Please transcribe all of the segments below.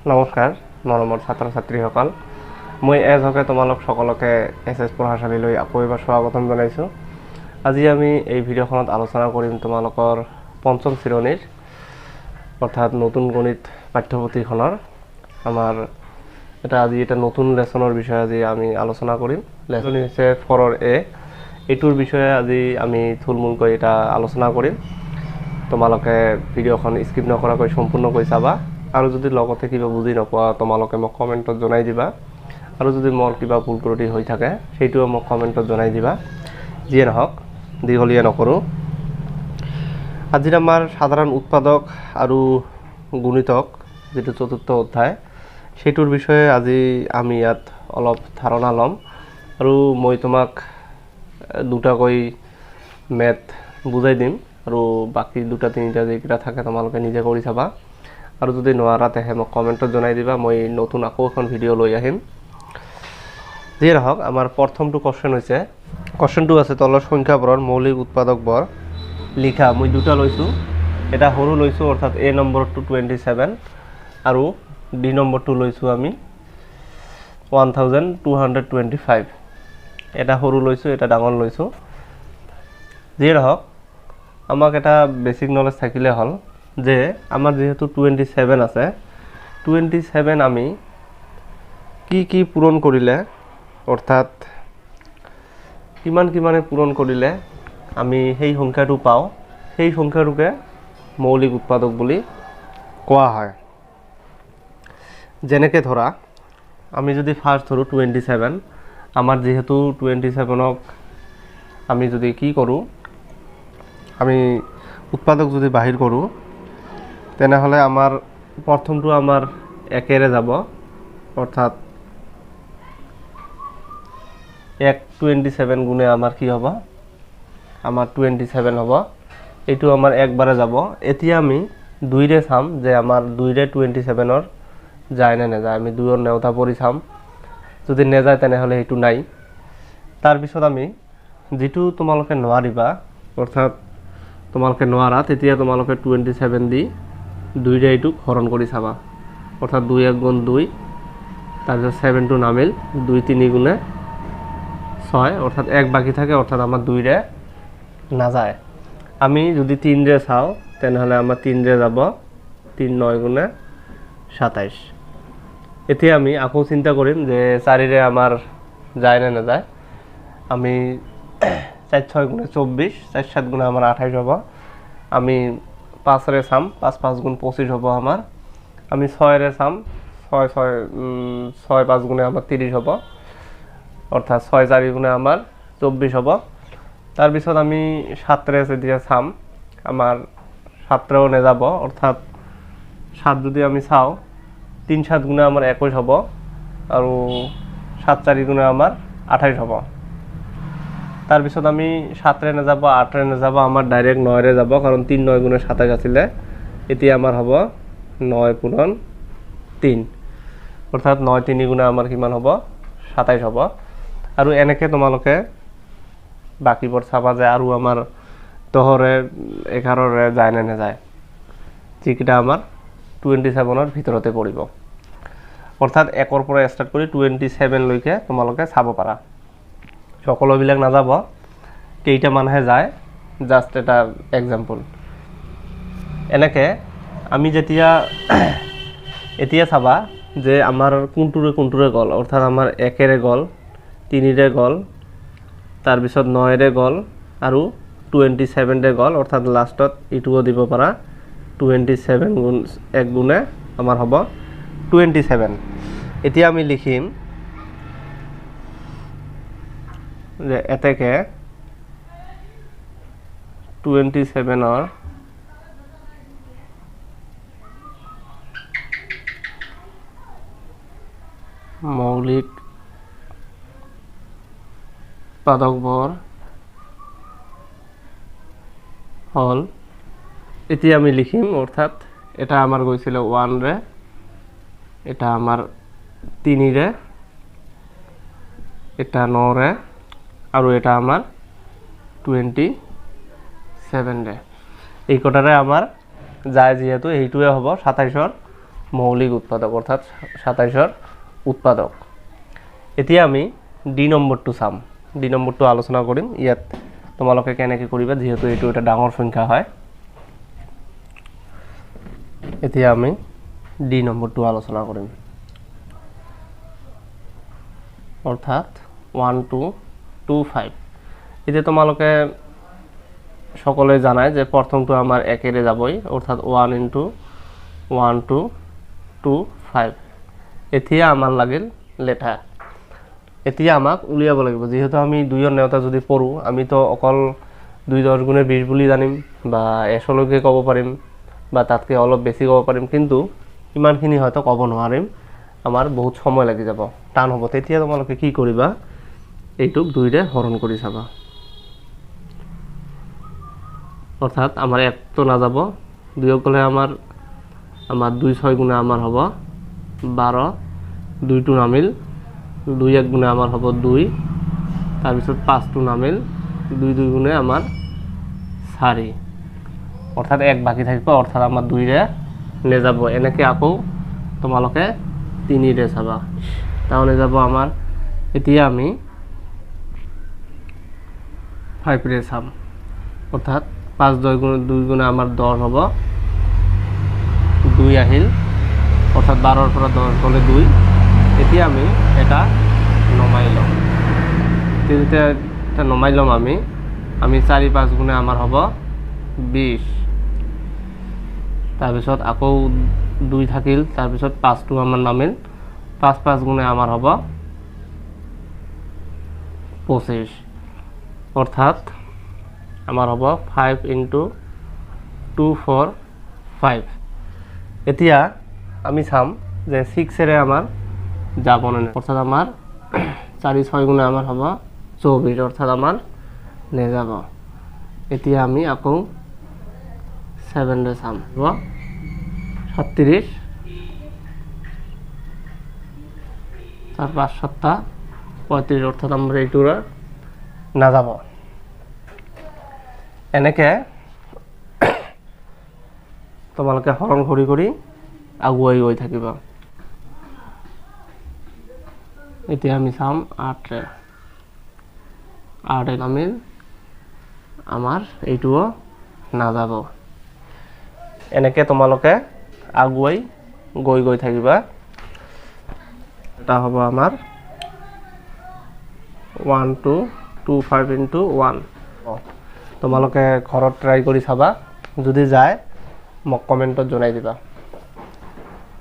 নমস্কাৰ মৰমৰ ছাত্ৰ ছাত্ৰীসকল, মই এজকে তোমালোক সকলোকে এছ এছ পঢ়াশালীলৈ আকৌ এবাৰ স্বাগতম জনাইছোঁ। আজি আমি এই ভিডিঅ'খনত আলোচনা কৰিম তোমালোকৰ পঞ্চম শ্ৰেণীৰ অৰ্থাৎ নতুন গণিত পাঠ্যপুথিখনৰ আমাৰ এটা আজি এটা নতুন লেচনৰ বিষয়ে আজি আমি আলোচনা কৰিম। লেচন হৈছে ফৰৰ এ, এইটোৰ বিষয়ে আজি আমি থুলমূলকৈ এটা আলোচনা কৰিম। তোমালোকে ভিডিঅ'খন স্কিপ নকৰাকৈ সম্পূৰ্ণকৈ চাবা আৰু যদি লগতে কিবা বুজি নোপোৱা তোমালোকে মোক কমেণ্টত জনাই দিবা, আৰু যদি মোৰ কিবা ভুল ত্ৰুটি হৈ থাকে সেইটোও মোক কমেণ্টত জনাই দিবা। যিয়ে নহওক, দীঘলীয়া নকৰোঁ। আজিৰ আমাৰ সাধাৰণ উৎপাদক আৰু গুণিতক যিটো চতুৰ্থ অধ্যায়, সেইটোৰ বিষয়ে আজি আমি ইয়াত অলপ ধাৰণা ল'ম। আৰু মই তোমাক দুটাকৈ মেথ বুজাই দিম আৰু বাকী দুটা তিনিটা যিকেইটা থাকে তোমালোকে নিজে কৰি চাবা, আৰু যদি নোৱাৰা তেহে মোক কমেণ্টত জনাই দিবা, মই নতুন আকৌ এখন ভিডিঅ' লৈ আহিম। যিয়ে নহওক, আমাৰ প্ৰথমটো কুৱেশ্যন হৈছে, কুৱেশ্যনটো আছে তলৰ সংখ্যাবোৰৰ মৌলিক উৎপাদকবোৰ লিখা। মই দুটা লৈছোঁ, এটা সৰু লৈছোঁ অৰ্থাৎ এ নম্বৰটো 27 আৰু ডি নম্বৰটো লৈছোঁ আমি 1225। এটা সৰু লৈছোঁ, এটা ডাঙৰ লৈছোঁ। যিয়ে নহওক, আমাক এটা বেচিক নলেজ থাকিলে হ'ল যে আমাৰ যিহেতু 27 আছে, 27 আমি কি কি পূৰণ কৰিলে অৰ্থাৎ কিমান কিমানে পূৰণ কৰিলে আমি সেই সংখ্যাটো পাওঁ, সেই সংখ্যাটোকে মৌলিক উৎপাদক বুলি কোৱা হয়। যেনেকৈ ধৰা আমি যদি ফাৰ্ষ্ট ধৰোঁ 27, আমাৰ যিহেতু 27ক আমি যদি কি কৰোঁ, আমি উৎপাদক যদি বাহিৰ কৰোঁ, তেনেহ'লে আমাৰ প্ৰথমটো আমাৰ একেৰে যাব, অৰ্থাৎ এক 27 গুণে আমাৰ কি হ'ব, আমাৰ 27 হ'ব। এইটো আমাৰ একবাৰে যাব। এতিয়া আমি দুইৰে চাম যে আমাৰ দুইৰে 27ৰ যায় নে নাযায়। আমি দুইৰ নেওতা পৰি চাম, যদি নেযায় তেনেহ'লে সেইটো নাই। তাৰপিছত আমি যিটো তোমালোকে নোৱাৰিবা, অৰ্থাৎ তোমালোকে নোৱাৰা, তেতিয়া তোমালোকে 27 দি দুইৰে এইটোক হৰণ কৰি চাবা, অৰ্থাৎ দুই এক গুণ দুই, তাৰপিছত ছেভেনটো নামিল, দুই তিনি গুণে ছয়, অৰ্থাৎ এক বাকী থাকে, অৰ্থাৎ আমাৰ দুইৰে নাযায়। আমি যদি তিনৰে চাওঁ তেনেহ'লে আমাৰ তিনৰে যাব, তিন নয় গুণে 27। এতিয়া আমি আকৌ চিন্তা কৰিম যে চাৰিৰে আমাৰ যায় নে নাযায়। আমি চাৰি ছয় গুণে 24, চাৰি সাত গুণে আমাৰ 28 হ'ব। আমি পাঁচৰে চাম, পাঁচ পাঁচ গুণ 25 হ'ব আমাৰ। আমি ছয়ৰে চাম, ছয় ছয় ছয় পাঁচ গুণে আমাৰ 30 হ'ব, অৰ্থাৎ ছয় চাৰি গুণে আমাৰ 24 হ'ব। তাৰপিছত আমি সাতৰে যেতিয়া চাম, আমাৰ সাতৰেও নেযাব, অৰ্থাৎ সাত যদি আমি চাওঁ, তিন সাত গুণে আমাৰ 21 হ'ব আৰু সাত চাৰি গুণে আমাৰ 28 হ'ব। তাৰপিছত আমি সাতৰে নাযাব, আঠৰে নাযাব, আমাৰ ডাইৰেক্ট নয়ৰে যাব, কাৰণ তিন নয় গুণে 27 আছিলে। এতিয়া আমাৰ হ'ব নয় পূৰণ তিন, অৰ্থাৎ নয় তিনি গুণে আমাৰ কিমান হ'ব, 27 হ'ব। আৰু এনেকৈ তোমালোকে বাকীবোৰ চাবা যে আৰু আমাৰ দহৰে এঘাৰৰে যায় নে নাযায়, যিকেইটা আমাৰ 27ৰ ভিতৰতে পৰিব। অৰ্থাৎ একৰ পৰা ষ্টাৰ্ট কৰি 27লৈকে তোমালোকে চাব পাৰা। সকলোবিলাক নাযাব, কেইটামানহে যায়, জাষ্ট এটা এক্সাম্পল। এনেকৈ আমি যেতিয়া এতিয়া চাবা যে আমাৰ কোনটোৰে কোনটোৰে গ'ল, অৰ্থাৎ আমাৰ একেৰে গ'ল, তিনিৰে গ'ল, তাৰপিছত নয়ৰে গ'ল আৰু 27ৰে গ'ল, অৰ্থাৎ লাষ্টত ইটোও দিব পাৰা 27 গুণ এক গুণে আমাৰ হ'ব 27। এতিয়া আমি লিখিম যে এতেকে 27ৰ মৌলিক উৎপাদকবোৰ হ'ল, এতিয়া আমি লিখিম, অৰ্থাৎ এটা আমাৰ গৈছিলে ওৱানৰে, এটা আমাৰ তিনিৰে, এটা নৰে আৰু এটা আমাৰ 27ৰে। এই কটাৰে আমাৰ যায়, যিহেতু সেইটোৱে হ'ব 27ৰ মৌলিক উৎপাদক, অৰ্থাৎ 27ৰ উৎপাদক। এতিয়া আমি ডি নম্বৰটো চাম, ডি নম্বৰটো আলোচনা কৰিম। ইয়াত তোমালোকে কেনেকৈ কৰিবা, যিহেতু এইটো এটা ডাঙৰ সংখ্যা হয়। এতিয়া আমি ডি নম্বৰটো আলোচনা কৰিম, অৰ্থাৎ 1 2 2 5। এতিয়া তোমালোকে সকলোৱে জানাই যে প্ৰথমটো আমাৰ একেৰে যাবই, অৰ্থাৎ 1 ইনটু 1 2 2 5। এতিয়া আমাৰ লাগিল লেঠা, এতিয়া আমাক উলিয়াব লাগিব। যিহেতু আমি দুইৰ নেওতা যদি পঢ়োঁ, আমিতো অকল 2 10 গুণে 20 বুলি জানিম, বা 100লৈকে ক'ব পাৰিম, বা তাতকৈ অলপ বেছি ক'ব পাৰিম, কিন্তু ইমানখিনি হয়তো ক'ব নোৱাৰিম, আমাৰ বহুত সময় লাগি যাব, টান হ'ব। তেতিয়া তোমালোকে কি কৰিবা, এইটোক 2ৰে হৰণ কৰি চাবা, অৰ্থাৎ আমাৰ 1টো নাযাব, 2ক গ'লে আমাৰ 2 6 গুণে আমাৰ হ'ব 12, 2টো নামিল, 2 1 গুণে আমাৰ হ'ব 2, তাৰপিছত 5টো নামিল, 2 2 গুণে আমাৰ 4, অৰ্থাৎ 1 বাকী থাকিব, অৰ্থাৎ আমাৰ 2ৰে নেযাব। এনেকৈ আকৌ তোমালোকে 3ৰে চাবা, তাহলে যাব আমাৰ। এতিয়া আমি 5ৰে চাম, অৰ্থাৎ 5 2 গুণে আমাৰ 10 হ'ব, 2 আহিল, অৰ্থাৎ 12ৰ পৰা 10 গ'লে 2। এতিয়া আমি এটা নমাই ল'ম, তেতিয়া এটা নমাই ল'ম আমি, আমি 4 5 গুণে আমাৰ হ'ব 20, তাৰপিছত আকৌ 2 থাকিল, তাৰপিছত 5টো আমাৰ নামিল, 5 5 গুণে আমাৰ হ'ব 25, অৰ্থাৎ আমাৰ হ'ব 5 ইনটু 2 4 5। এতিয়া আমি চাম যে 6ৰে আমাৰ যাব নে নাই, অৰ্থাৎ আমাৰ 4 6 গুণে আমাৰ হ'ব 24, অৰ্থাৎ আমাৰ নেযাব। এতিয়া আমি আকৌ 7ৰে চাম, হ'ব 37, 4 5 7 35, অৰ্থাৎ আমাৰ এইটোৰ নাযাব। এনেকৈ তোমালোকে হৰণ কৰি কৰি আগুৱাই গৈ থাকিবা। এতিয়া আমি চাম 8ৰে, 8 নামিল, আমাৰ এইটোও নাযাব। এনেকৈ তোমালোকে আগুৱাই গৈ গৈ থাকিবা। এটা হ'ব আমাৰ 1 2 2 5 ইনটু 1। তোমালোকে ঘৰত ট্ৰাই কৰি চাবা, যদি যায় মোক কমেণ্টত জনাই দিবা।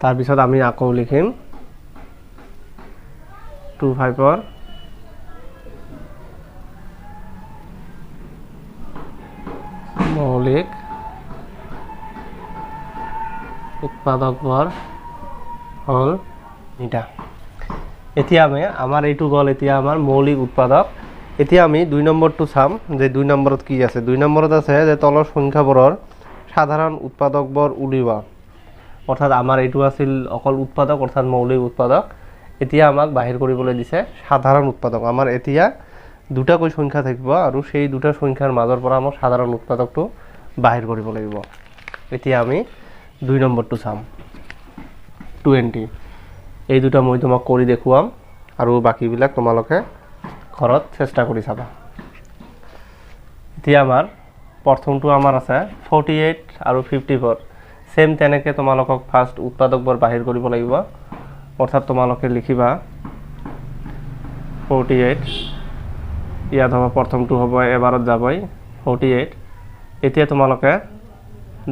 তাৰপিছত আমি আকৌ লিখিম 2 5ৰ মৌলিক উৎপাদকবোৰ হ'ল 3টা। এতিয়া আমি আমাৰ এইটো গ'ল, এতিয়া আমাৰ মৌলিক উৎপাদক। এতিয়া আমি 2 নম্বৰটো চাম যে 2 নম্বৰত কি আছে। 2 নম্বৰত আছে যে তলৰ সংখ্যাবোৰৰ সাধাৰণ উৎপাদকবোৰ উলিওৱা, অৰ্থাৎ আমাৰ এইটো আছিল অকল উৎপাদক, অৰ্থাৎ মৌলিক উৎপাদক। এতিয়া আমাক বাহিৰ কৰিবলৈ দিছে সাধাৰণ উৎপাদক। আমাৰ এতিয়া দুটাকৈ সংখ্যা থাকিব আৰু সেই দুটা সংখ্যাৰ মাজৰ পৰা আমাক সাধাৰণ উৎপাদকটো বাহিৰ কৰিব লাগিব। এতিয়া আমি 2 নম্বৰটো চাম, 20। এই দুটা মই তোমাক কৰি দেখুৱাম আৰু বাকীবিলাক তোমালোকে ঘৰত চেষ্টা কৰি চাবা। এতিয়া আমাৰ প্ৰথমটো আমাৰ আছে 48 আৰু 54। ছেম তেনেকৈ তোমালোকক ফাৰ্ষ্ট উৎপাদকবোৰ বাহিৰ কৰিব লাগিব, অৰ্থাৎ তোমালোকে লিখিবা 48, ইয়াত হ'ব প্ৰথমটো হ'ব এবাৰত যাবই 48। এতিয়া তোমালোকে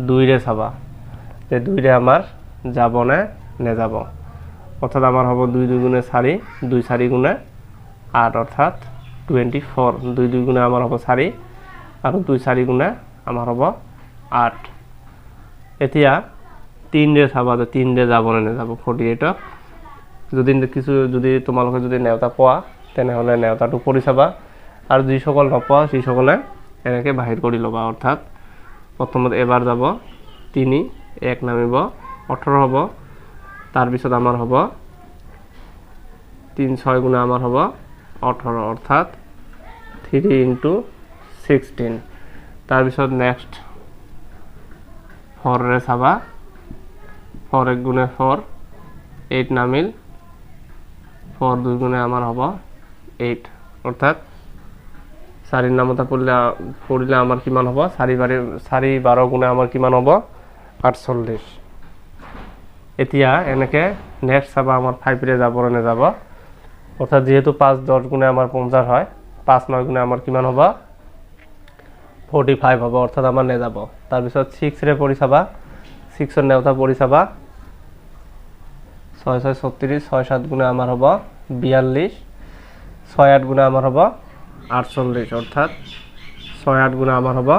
2ৰে চাবা যে 2ৰে আমাৰ যাব নে নেযাব, অৰ্থাৎ আমাৰ হ'ব 2 2 গুণে 4, 2 4 গুণে 8, অৰ্থাৎ 24। 2 2 গুণে আমাৰ হ'ব 4 আৰু 2 4 গুণে আমাৰ হ'ব 8। এতিয়া 3ৰে চাবা যে 3ৰে যাব নে নেযাব 48ক। যদি কিছু যদি তোমালোকে যদি নেওতা পোৱা তেনেহ'লে নেওতাটো কৰি চাবা, আৰু যিসকল নপোৱা সেইসকলে এনেকৈ বাহিৰ কৰি ল'বা। অৰ্থাৎ প্ৰথমত এবাৰ যাব 3, 1 নামিব 18 হ'ব, তাৰপিছত আমাৰ হ'ব 3 6 গুণে আমাৰ হ'ব 18, অৰ্থাৎ 3 ইনটু 16। তাৰপিছত নেক্সট 4ৰে চাবা, ফ'ৰ এক গুণে ফ'ৰ, এইট নামিল, ফ'ৰ দুই গুণে আমাৰ হ'ব এইট। অৰ্থাৎ চাৰিৰ নামতে পৰিলে আমাৰ কিমান হ'ব? চাৰি বাৰ, চাৰি বাৰ গুণে আমাৰ কিমান হ'ব? 48। এতিয়া এনেকৈ নেক্সট চাবা আমাৰ ফাইভৰে যাব নে নাযাব। অৰ্থাৎ যিহেতু পাঁচ দহ গুণে আমাৰ 50 হয়, পাঁচ নয় গুণে আমাৰ কিমান হ'ব? 45 হ'ব, অৰ্থাৎ আমাৰ নেযাব। তাৰপিছত ছিক্সৰে পৰি চাবা, ছিক্সৰ নেওতা পৰি চাবা, ছয় ছয় 36, ছয় সাত গুণে আমাৰ হ'ব 42, ছয় আঠ গুণে আমাৰ হ'ব 48, অৰ্থাৎ ছয় আঠ গুণে আমাৰ হ'ব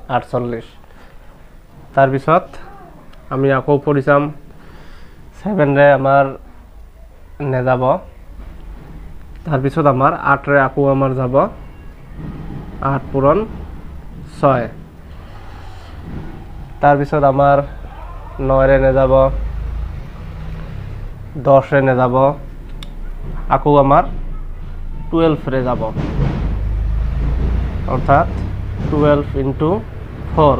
48। তাৰপিছত আমি আকৌ পৰি চাম, ছেভেনৰে আমাৰ নেযাব। তাৰপিছত আমাৰ আঠৰে আকৌ আমাৰ যাব, আঠ পূৰণ ছয়। তাৰপিছত আমাৰ নয়ৰে নেযাব, দহৰে নেযাব, আকৌ আমাৰ টুৱেলভৰে যাব, অৰ্থাৎ টুৱেলভ ইনটু ফ'ৰ।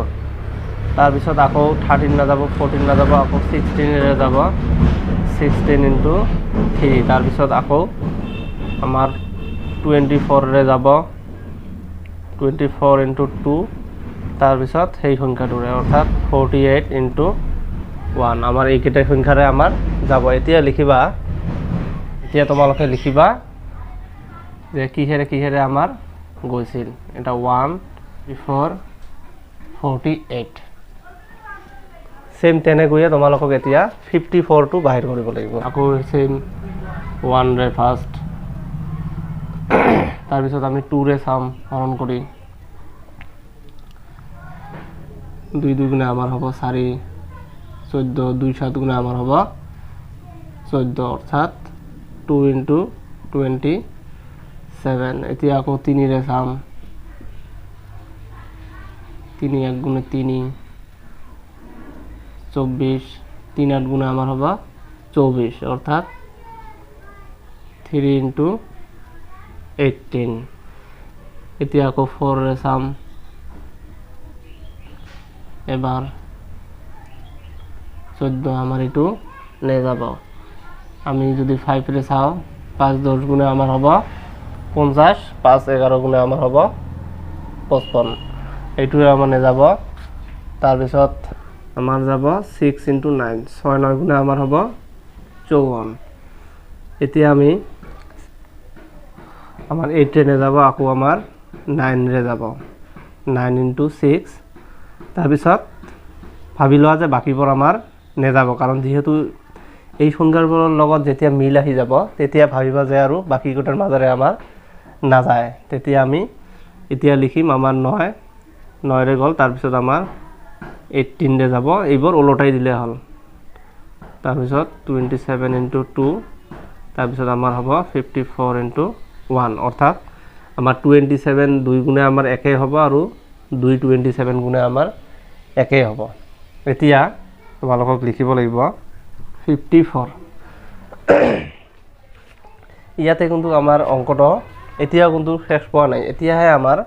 তাৰপিছত আকৌ 13 নাযাব, 14 নাযাব, আকৌ ছিক্সটিনেৰে যাব, 16 ইনটু থ্ৰী। তাৰপিছত আকৌ আমাৰ 24ৰে যাব, 24 ইনটু টু। তাৰপিছত সেই সংখ্যাটোৰে, অৰ্থাৎ 48 ইনটু ওৱান। আমাৰ এইকেইটা সংখ্যাৰে আমাৰ যাব। এতিয়া লিখিবা, এতিয়া তোমালোকে লিখিবা যে কিহেৰে কিহেৰে আমাৰ গৈছিল। এটা 1, 4, 48। ছেইম তেনেকৈয়ে তোমালোকক এতিয়া 54টো বাহিৰ কৰিব লাগিব। আকৌ ছেইম ওৱানৰে ফাৰ্ষ্ট, তাৰপিছত আমি টুৰে চাম হৰণ কৰি, দুই দুই গুণে আমাৰ হ'ব চাৰি, 14, দুই সাত গুণে আমাৰ হ'ব 14, অৰ্থাৎ টু ইনটু 27। এতিয়া আকৌ তিনিৰে চাম, তিনি এক গুণে তিনি, 24, তিনি আঠ গুণে আমাৰ হ'ব 24, অৰ্থাৎ থ্ৰী ইনটু 18। এতিয়া আকৌ ফ'ৰৰে চাম এবাৰ, 14 আমাৰ এইটো নেযাব। আমি যদি ফাইভৰে চাওঁ, পাঁচ দহ গুণে আমাৰ হ'ব 50, পাঁচ 11 গুণে আমাৰ হ'ব 55, এইটোৱে আমাৰ নেযাব। তাৰপিছত আমাৰ যাব ছিক্স ইনটু নাইন, ছয় নয় গুণে আমাৰ হ'ব 54। এতিয়া আমি আমাৰ এইটৰে নেযাব, আকৌ আমাৰ নাইনৰে যাব, নাইন ইনটু ছিক্স। তাৰপিছত ভাবি লোৱা যে বাকীবোৰ আমাৰ নেযাব, কাৰণ যিহেতু এই সংখ্যাবোৰৰ লগত যেতিয়া মিল আহি যাব তেতিয়া ভাবিবা যে আৰু বাকীকেইটাৰ মাজেৰে আমাৰ নাযায়। তেতিয়া আমি এতিয়া লিখিম আমাৰ নয়, নয়ৰে গ'ল, তাৰপিছত আমাৰ এইটিনৰে যাব, এইবোৰ ওলটাই দিলে হ'ল। তাৰপিছত 27 ইনটু টু, তাৰপিছত আমাৰ হ'ব 54 ইনটু ওৱান, অৰ্থাৎ আমাৰ 27 দুই গুণে আমাৰ একেই হ'ব আৰু দুই 27 গুণে আমাৰ একেই হ'ব। এতিয়া তোমালোকক লিখিব লাগিব 54। ইয়াতে কিন্তু আমাৰ অংকটো এতিয়াও কিন্তু শেষ পোৱা নাই। এতিয়াহে আমাৰ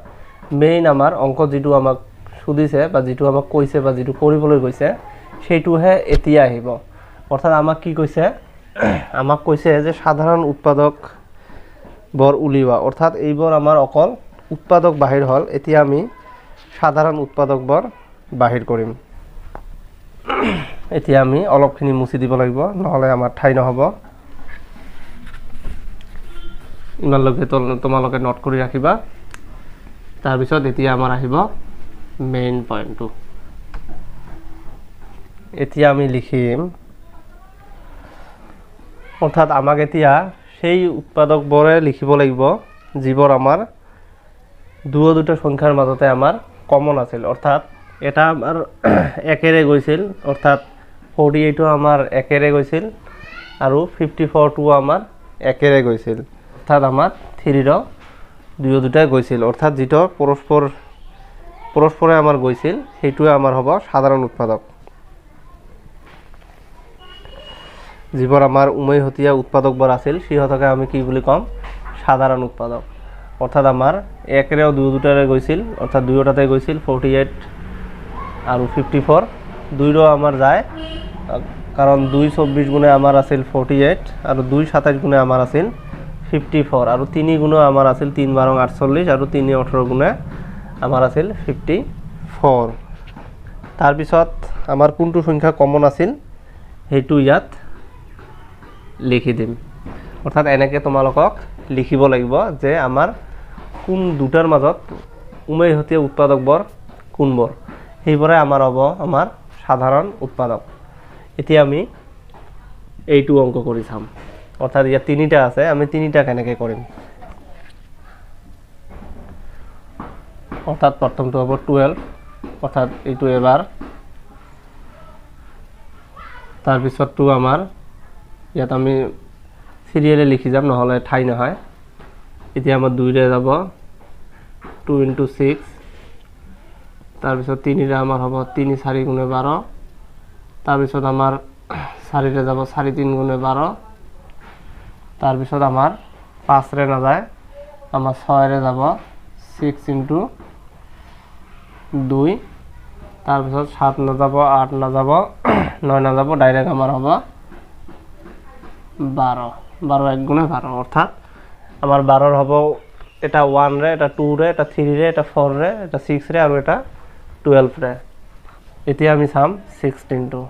মেইন আমাৰ অংক যিটো আমাক সুধিছে বা যিটো আমাক কৈছে বা যিটো কৰিবলৈ গৈছে সেইটোহে এতিয়া আহিব। অৰ্থাৎ আমাক কি কৈছে? আমাক কৈছে যে সাধাৰণ উৎপাদক বৰ উলিওৱা, অৰ্থাৎ এইবোৰ আমাৰ অকল উৎপাদক বাহিৰ হ'ল। এতিয়া আমি সাধাৰণ উৎপাদকবোৰ বাহিৰ কৰিম। এতিয়া আমি অলপখিনি মুচি দিব লাগিব, নহ'লে আমাৰ ঠাই নহ'ব। ইমানলৈকে তোমালোকে নোট কৰি ৰাখিবা। তাৰপিছত এতিয়া আমাৰ আহিব মেইন পইণ্টটো। এতিয়া আমি লিখিম, অৰ্থাৎ আমাক এতিয়া সেই উৎপাদকবোৰে লিখিব লাগিব যিবোৰ আমাৰ দুয়ো দুটা সংখ্যাৰ মাজতে আমাৰ কমন আছিল। অৰ্থাৎ এটা আমাৰ একেৰে গৈছিল, অৰ্থাৎ 48ও আমাৰ একেৰে গৈছিল আৰু 54টোও আমাৰ একেৰে গৈছিল, অৰ্থাৎ আমাৰ থ্ৰীৰ দুয়ো দুটাই গৈছিল। অৰ্থাৎ যিটো পৰস্পৰে আমাৰ গৈছিল সেইটোৱে আমাৰ হ'ব সাধাৰণ উৎপাদক। যিবোৰ আমাৰ উমৈহতীয়া উৎপাদকবোৰ আছিল সিহঁতকে আমি কি বুলি ক'ম? সাধাৰণ উৎপাদক। অৰ্থাৎ আমাৰ একেৰেও দুয়ো দুটাৰে গৈছিল, অৰ্থাৎ দুয়োটাতে গৈছিল 48 আৰু 54, দুইৰো আমাৰ যায় কাৰণ দুই 24 গুণে আমাৰ আছিল 48 আৰু দুই 27 গুণে আমাৰ আছিল 54 আৰু তিনি গুণে আমাৰ আছিল 3 12 48 আৰু 3 18 গুণে আমাৰ আছিল 54। তাৰপিছত আমাৰ কোনটো সংখ্যা কমন আছিল সেইটো ইয়াত লিখি দিম। অৰ্থাৎ এনেকৈ তোমালোকক লিখিব লাগিব যে আমাৰ কোন দুটাৰ মাজত উমৈহতীয়া উৎপাদকবোৰ কোনবোৰ, সেইবোৰে আমাৰ হ'ব আমাৰ সাধাৰণ উৎপাদক। এতিয়া আমি এইটো অংক কৰি চাম। অৰ্থাৎ ইয়াত তিনিটা আছে, আমি তিনিটা কেনেকৈ কৰিম। অৰ্থাৎ প্ৰথমটো হ'ব 12, অৰ্থাৎ এইটো এবাৰ, তাৰপিছতটো আমাৰ ইয়াত আমি চিৰিয়েলে লিখি যাম, নহ'লে ঠাই নহয়। এতিয়া আমাৰ 2ৰে যাব 2 ইনটু 6, তাৰপিছত 3ৰে আমাৰ হ'ব 3 4 গুণে 12, তাৰপিছত আমাৰ 4ৰে যাব 4 3 গুণে 12, তাৰপিছত আমাৰ 5ৰে নাযায়, আমাৰ 6ৰে যাব 6 ইনটু 2, তাৰপিছত 7 নাযাব, 8 নাযাব, 9 নাযাব, ডাইৰেক্ট আমাৰ হ'ব 12, 12 1 গুণে 12। অৰ্থাৎ আমাৰ 12ৰ হ'ব এটা 1ৰে, এটা 2ৰে, এটা 3ৰে, এটা 4ৰে, এটা 6ৰে আৰু এটা 12ৰে। এতিয়া আমি চাম 16টো,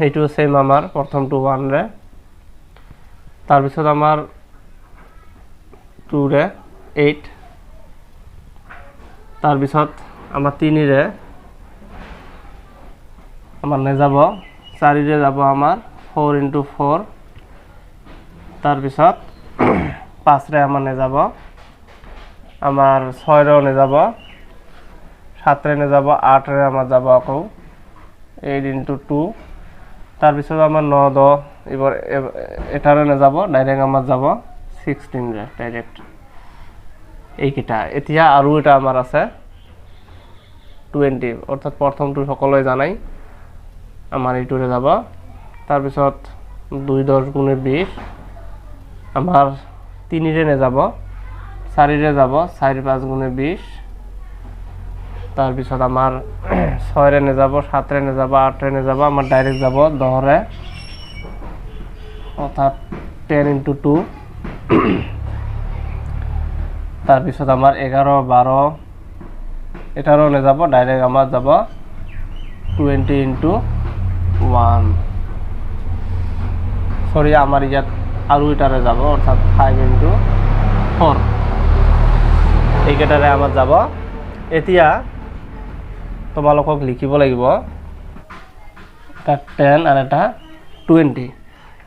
এইটো ছেম আমাৰ প্ৰথমটো 1ৰে, তাৰপিছত আমাৰ 2ৰে 8, তাৰপিছত আমাৰ 3ৰে আমাৰ নেযাব, 4ৰে যাব আমাৰ 4 ইনটু 4, তাৰপিছত 5ৰে আমাৰ নেযাব, আমাৰ 6ৰেও নেযাব, 7ৰে নেযাব, 8ৰে আমাৰ যাব আকৌ 8 ইনটু 2, তাৰপিছত আমাৰ 9 10 এইবোৰ এটাৰে নাযাব, ডাইৰেক্ট আমাৰ যাব 16ৰে ডাইৰেক্ট এইকেইটা। এতিয়া আৰু এটা আমাৰ আছে 20, অৰ্থাৎ প্ৰথমটো সকলোৱে জানাই আমাৰ এইটোৰে যাব, তাৰপিছত 2 10 গুণে 20, আমাৰ 3ৰে নাযাব, 4ৰে যাব 4 5 গুণে 20, তাৰপিছত আমাৰ 6ৰে নাযাব, 7ৰে নাযাব, 8ৰে নাযাব, আমাৰ ডাইৰেক্ট যাব 10ৰে, অৰ্থাৎ 10 ইনটু 2, তাৰপিছত আমাৰ 11 12 এটাৰো নাযাব, ডাইৰেক্ট আমাৰ যাব 20 ইনটু 1, চৰি আমাৰ ইয়াত আৰু এটাৰে যাব, অৰ্থাৎ 5 ইনটু 4, এইকেইটাৰে আমাৰ যাব। এতিয়া তোমালোকক লিখিব লাগিব এটা 10 আৰু এটা 20।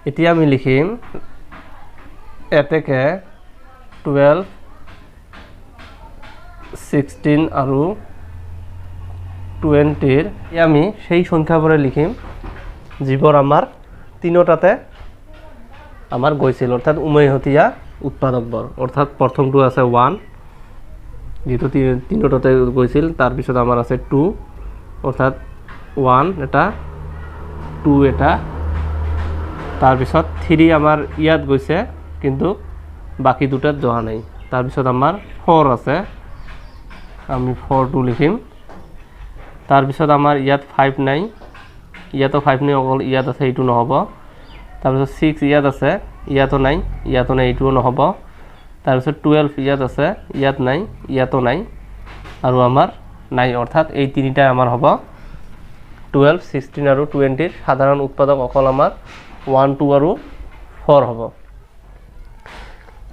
এতিয়া আমি লিখিম এতেকে 12 16 আৰু 20ৰ আমি সেই সংখ্যাবোৰে লিখিম যিবোৰ আমাৰ তিনিওটাতে আমাৰ গৈছিল, অৰ্থাৎ উমৈহতীয়া উৎপাদকবোৰ। অৰ্থাৎ প্ৰথমটো আছে 1, যিটো তিনিওটাতে গৈছিল, তাৰপিছত আমাৰ আছে 2, অৰ্থাৎ 1 এটা, 2 এটা, তাৰপিছত 3 আমাৰ ইয়াত গৈছে কিন্তু বাকী দুটাত যোৱা নাই, তাৰপিছত আমাৰ 4 আছে, আমি 4টো লিখিম, তাৰপিছত আমাৰ ইয়াত 5 নাই, ইয়াতো 5 নাই, অকল ইয়াত আছে, এইটো নহ'ব, তাৰপিছত 6 ইয়াত আছে, ইয়াতো নাই, ইয়াতো নাই, এইটোও নহ'ব, তাৰপিছত 12 ইয়াত আছে, ইয়াত নাই, ইয়াতো নাই, আৰু আমাৰ নাই। অৰ্থাৎ এই তিনিটাই আমাৰ হ'ব 12 16 আৰু 20ৰ সাধাৰণ উৎপাদক অকল আমাৰ 1 2 আৰু 4 হ'ব।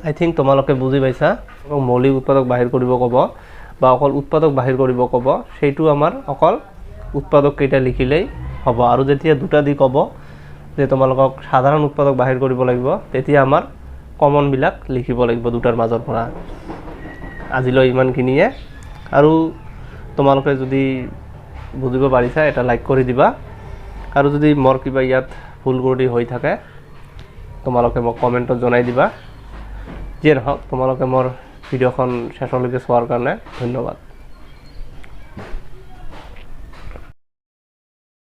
আই থিংক তোমালোকে বুজি পাইছা। এবং মৌলিক উৎপাদক বাহিৰ কৰিব ক'ব বা অকল উৎপাদক বাহিৰ কৰিব ক'ব, সেইটো আমাৰ অকল উৎপাদক কেইটা লিখিলেই হ'ব। আৰু যেতিয়া দুটা দি ক'ব যে তোমালোকক সাধাৰণ উৎপাদক বাহিৰ কৰিব লাগিব, তেতিয়া আমাৰ কমনবিলাক লিখিব লাগিব দুটাৰ মাজৰ পৰা। আজিলৈ ইমানখিনিয়ে। আৰু তোমালোকে যদি বুজিব পাৰিছা এটা লাইক কৰি দিবা, আৰু যদি মোৰ কিবা ইয়াত ভুল ত্ৰুটি হৈ থাকে তোমালোকে মোক কমেণ্টত জনাই দিবা। যিয়ে নহওক, তোমালোকে মোৰ ভিডিঅ'খন শেষলৈকে চোৱাৰ কাৰণে ধন্যবাদ।